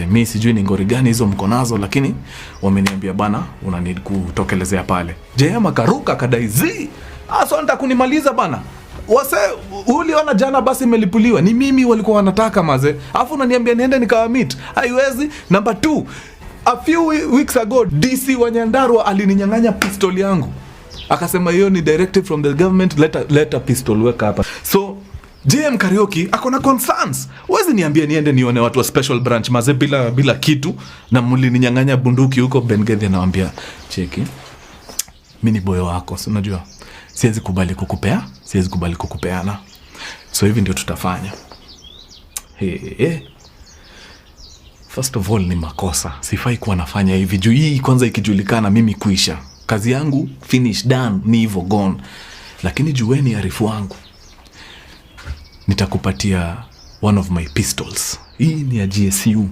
Mi sijui ni ngori gani hizo mko nazo, lakini wameniambia bana, una need kutokelezea pale. JM akaruka akadai zi aso nita kunimaliza bana. Wase uliona jana basi imelipuliwa, ni mimi walikuwa wanataka maze, alafu unaniambia niende nikawameet, haiwezi. Number two, a few weeks ago DC wa Nyandarua alininyang'anya pistol yangu, akasema hiyo ni directive from the government, leta pistol weka hapa. So JM Kariuki ako na concerns. Huwezi niambia niende nione watu wa special branch maze bila kitu na mlininyang'anya bunduki huko. Ben Gethi anawambia, cheki, mi ni boyo wako, si unajua siwezi kubali kukupea, siwezi kubali kukupeana, so hivi ndio tutafanya. Hey, hey. First of all ni makosa, sifai kuwa nafanya hivi juu hii kwanza ikijulikana mimi kuisha kazi yangu, finish, done, ni hivyo, gone. Lakini jueni arifu wangu, nitakupatia one of my pistols. Hii ni ya GSU.